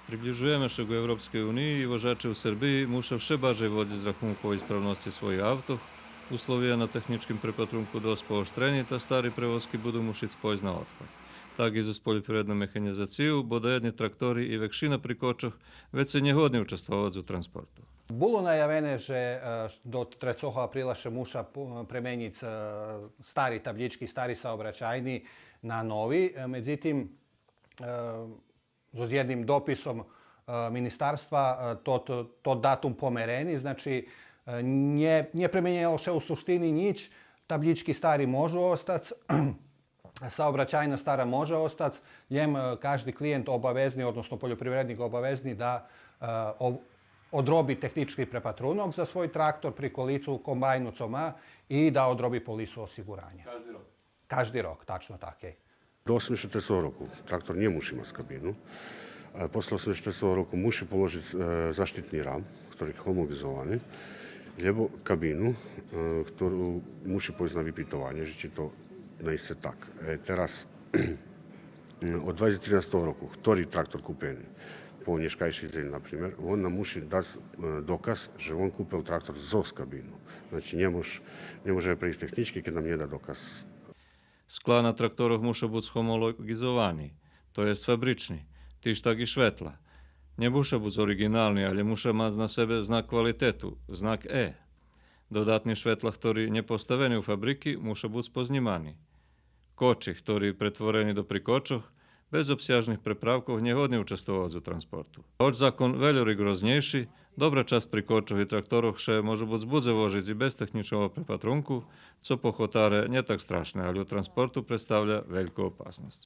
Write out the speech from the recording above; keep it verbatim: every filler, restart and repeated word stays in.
Приближуєме ше ґу Европскей униї и вожаче у Сербиї муша вше баржей водзиц рахунку о исправносци своїх автох, условия на технїчким препатрунку досц пооштрени, та стари превозки буду мушиц пойсц на одхват. Так и зоз польопривредну механїзацию, бо даєдни трактори и векшина прикочох вецей нє годни участвовац у транспорту. Було наявене же, е, до трецого априла ше муша пу-, пременїц, е, стари таблїчки, стари саобрачайни на нови. Е, медзитим, е, зоз єдним дописом, е, министарства, е, то, то, то датум померени, значи, е, нє, нє пременєло ше у суштини нїч, таблїчки стари можу остац, саобрачайна стара може остац, лєм, е, кажди клиєнт обавезни, односно польопривреднїк обавезни да, е, об-, одроби технїчки препатрунок за свой трактор при колицу, комбайну цо ма и да одроби полису осигураня. Кажди рок? Кажди рок, тачно так, єй. До осемдзешат третого року трактор нє муши мац кабину. Е, после осемдзешат третого року муши положиц, е, заштитни рам, хтори хомолоґизовани, лєбо кабину, е, хтору муши пойсц на випитованє, же чи то наисце так. Е, тераз, од двацец тринастого року, хтори трактор купени по нєшкайши дзень, например, вон нам муши дац, е, доказ же вон купел трактор зоз кабину. Значи, нє мож-, нє може прейсц технїчки, кед нам нє да доказ. Скла на тракторох муша буц хомолоґизовани, то єст фабрични, тиж так и шветла. Нє муша буц ориґинални, алє муша мац на себе знак квалитету, знак Е. Додатни шветла, хтори нє поставени у фабрики, муша буц познїмани. Кочи, хтори претворени до прикочох, без обсяжних преправкох нє годни участвовац у транспорту. Гоч закон вельо риґорознєйши, добра часц прикочох и тракторох ше може буц будзе вожиц и без технїчного препатрунку, цо по хотаре нє так страшне, алє у транспорту представля вельку опасносц.